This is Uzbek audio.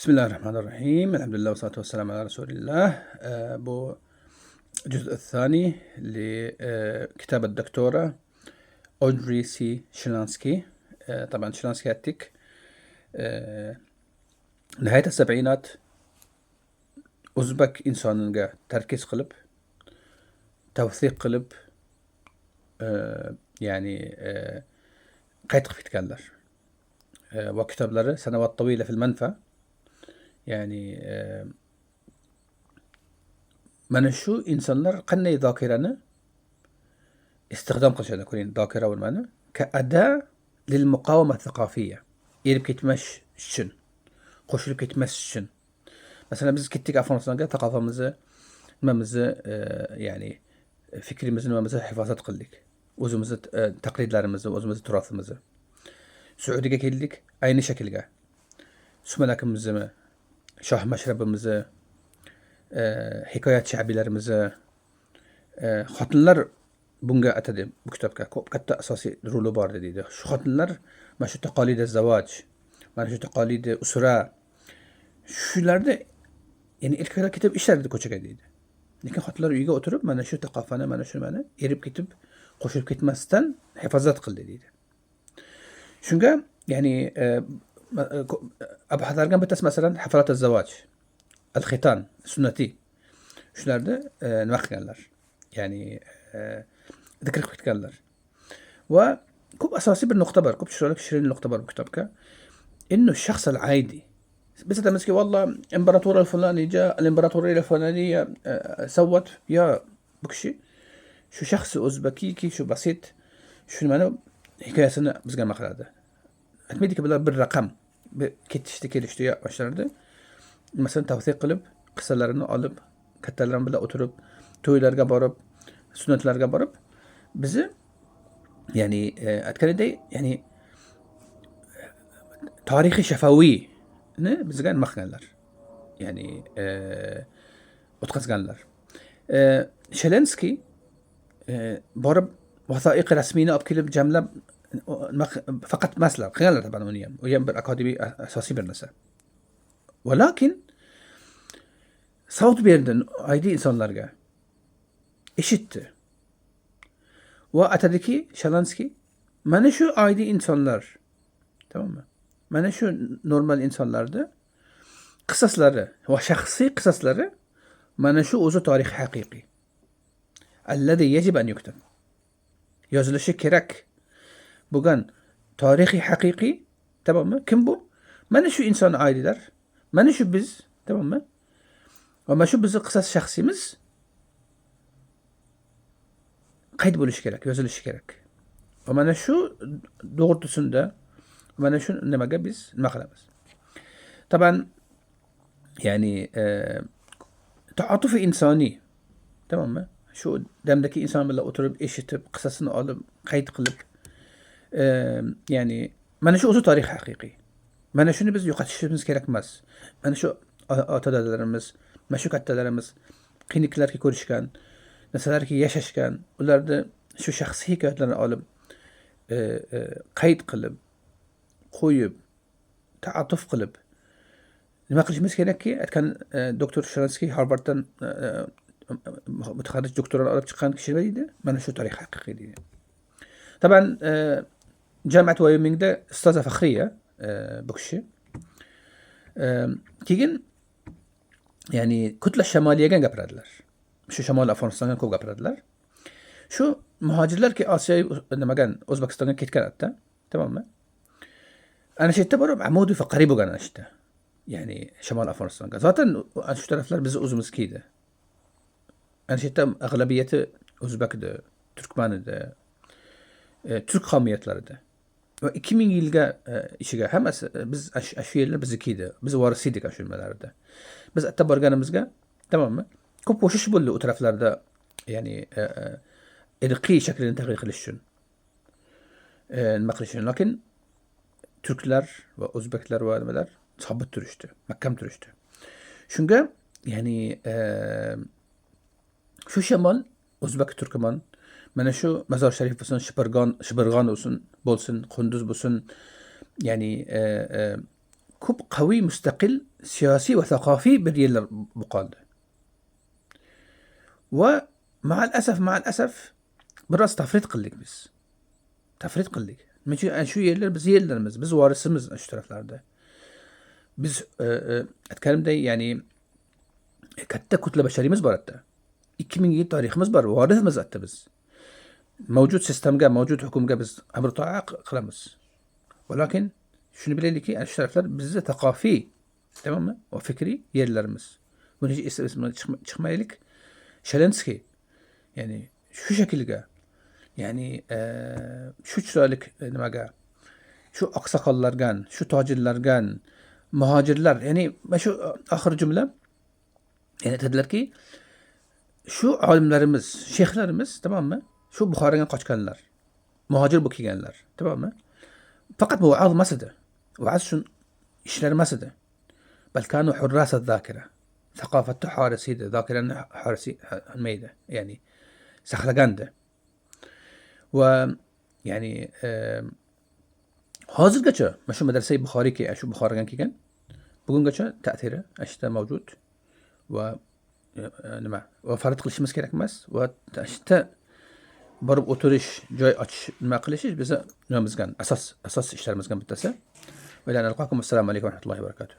Bismillahirrahmanirrahim. Elhamdülillah ve salatu vesselamu ala Resulillah. Bu الجزء الثاني لكتاب الدكتورة أودري سي شيلانسكي. طبعا شيلانسكي aytdik, نهاية السبعينات o'zbek insoniga tarkiz qilib, tavsiq qilib, ya'ni qayd qilib ketganlar va kitoblari سنوات طويلة في المنفى. Ya'ni mana shu insonlar qanday zokirani istixdom qilishadi, ko'ring, zokira nimani كأداة للمقاومة الثقافية, erib ketmas uchun, qo'shilib ketmas uchun. Masalan, biz ketdik Afg'onistonga, thaqofamizni, nimamizni, ya'ni fikrimizni, nimamizni hifozat qildik, o'zimizni taqlidlarimizni, o'zimizni turosimizni. Saudiyaga keldik, ayni shaklga sumalakimizni, shoh mashrabimizni, hikoyat sha'biylarimizni. Xotinlar bunga atadi, bu kitobga ko'p katta asosiy roli bor deydi. Shu xotinlar mana shu taqolidi zavoj, mana shu taqolidi usra, shularni, ya'ni erkaklar ketib ishlardi ko'chaga deydi, lekin xotinlar uyga o'tirib mana shu taqofani, mana shu nimani erib ketib, qo'shilib ketmasdan hifozat qildi deydi. Shunga, ya'ni abhatlardan bittasi, masalan, hafalat zavoj, al xitan sunnati, shularni nima qilganlar, ya'ni zikr qilib ketganlar. Va ko'p asosiy bir nuqta bor, ko'p chiroyli, shirin nuqta bor bu kitobga. إنه الشخص العادي, biz aytamizki, والله امبراطور الفلاني جاء، الامبراطورية الفلانية سوت يا. Bu kishi shu shaxsi o'zbakiyki, shu basit, shu nimani hikoyasini bizga nima qiladi, aytmaydiki, bular bir raqam, ketishdi, kelishdi yo boshlardi. Masalan, tavsiq qilib, qissalarini olib, kattalar bilan o'tirib, to'ylarga borib, sunnatlarga borib, bizni, ya'ni aytganidek, ya'ni tarixiy shafaviyni bizga nima qilganlar, ya'ni o'tkazganlar. Shelenskiy borib vasoiq rasmiyni olib kelib, jamlab nima faqat emaslar qilganlar. Taban uni ham, u ham bir akademiy asosiy bir narsa, va lekin savt berdi, oddiy insonlarga eshitdi va aytadiki Shalanskiy, mana shu oddiy insonlar, tamommi, mana shu normal insonlarni qissaslari va shaxsiy qissaslari, mana shu o'zi tarix haqiqiy الذي يجب أن يكتب, yozilishi kerak bo'lgan tarixiy haqiqiy, tamommi? Kim bu? Mana shu inson oilalar, mana shu biz, tamommi? Va mana shu bizni qissas shaxsiymiz qayd bo'lishi kerak, yozilishi kerak. Va mana shu to'g'risida, mana shu nimaga biz nima qilamiz? Taban, ya'ni taatufi insoniy, tamommi? Shu damdagi inson bilan o'tirib, eshitib, qissasini olib, qayd qilib, ya'ni mana shu o'zi tarix haqiqiy. Mana shuni biz yo'qotishimiz kerak emas. Mana shu ota dadalarimiz, mana shu kattalarimiz qiyinliklarga ko'rishgan, narsalarga yashashgan, ularni shu shaxsiy hikoyatlarini olib, qayd qilib qo'yib, taatuf qilib nima qilishimiz kerakki, aytgan doktor Sharanskiy, Harvarddan mutaxarris doktorani olib chiqqan kishi nima deydi? Mana shu tarix haqiqiy deydi. Taban Jamiat Wyomingda ustoza faxriya bu kishi. Keyin, ya'ni Kutla Shamoliyaga gapiradilar, shu shamol Afg'onistonga ko'p gapiradilar. Shu muhojirlarki Osiyo nimagan O'zbekistonga ketgan hatto, tamommi? Ana shu yerda borib amudi faqariy bo'lgan, ana shu yerda, ya'ni shamol Afg'onistonga. Zotan ana shu taraflar bizni o'zimizniki edi. Ana shu yerda ag'labiyati o'zbak edi, turkman edi, turk qavmiyatlari edi. Va 2000 yilga ichiga hammasi biz shu yerlar bizniki edi, biz voris edik shu nimalarda. Biz erta borganimizga, tamommi, ko'p qo'shish bo'ldi u taraflarda, ya'ni irqiy shaklini tag'ir qilish uchun, nima qilish uchun. Lekin turklar va o'zbeklar va nimalar sobit turishdi, mahkam turishdi. Shunga, ya'ni shu shamol o'zbek, turkman, mana shu Mazor Sharif bo'lsin, Shibirgon bo'lsin, Qunduz bo'lsin, ya'ni Ko'p qaviy, mustaqil siyosiy va thaqofiy bir yerlar bo'lib qoldi. Va ma'al asaf biroz tafrit qildik biz. Tafrit qildik. Nima uchun? Ana shu yerlar bizni yerlarimiz, biz vorisimiz shu taraflarda. Biz aytganimday, ya'ni katta kutla bashariymiz bor yerda. 2000 yil tariximiz bor, vorismiz yerda biz. Mavjud sistemga, mavjud hukmga biz amr toat qilamiz. Lekin shuni bilaylikki, ana shu taraflar bizni thaqofiy, tamommi? Va fikriy yerlarimiz. Buni hech esimizdan chiqmaylik. Shelenskiy, ya'ni shu shaklga, ya'ni shu chiroyli nimaga, shu oqsoqollarga, shu tojirlarga, muhojirlar, ya'ni mana shu oxir jumla, ya'ni aytadilarki, shu olimlarimiz, shayxlarimiz, tamommi? Shu Buxoroga qochganlar, muhojir bo'lib kelganlar, tamommi? Faqat bu va'z emas edi. Va'z uchun ishlar emas edi. Bal kanu hurras zakira. Saqofatni horisi edi, zokirani horisi nima edi? Ya'ni saqlagandi. Va ya'ni hozirgacha mana shu madrasa Buxoriyki, shu Buxorodan kelgan, bugungacha ta'siri ana shu yerda mavjud va nima va farq qilishimiz kerak emas va ana shu yerda borib o'tirish, joy ochish, nima qilish bizni nimamizga asos ishlarimizdan bittasi. Va assalomu alaykum va rahmatullohi va barakatuh.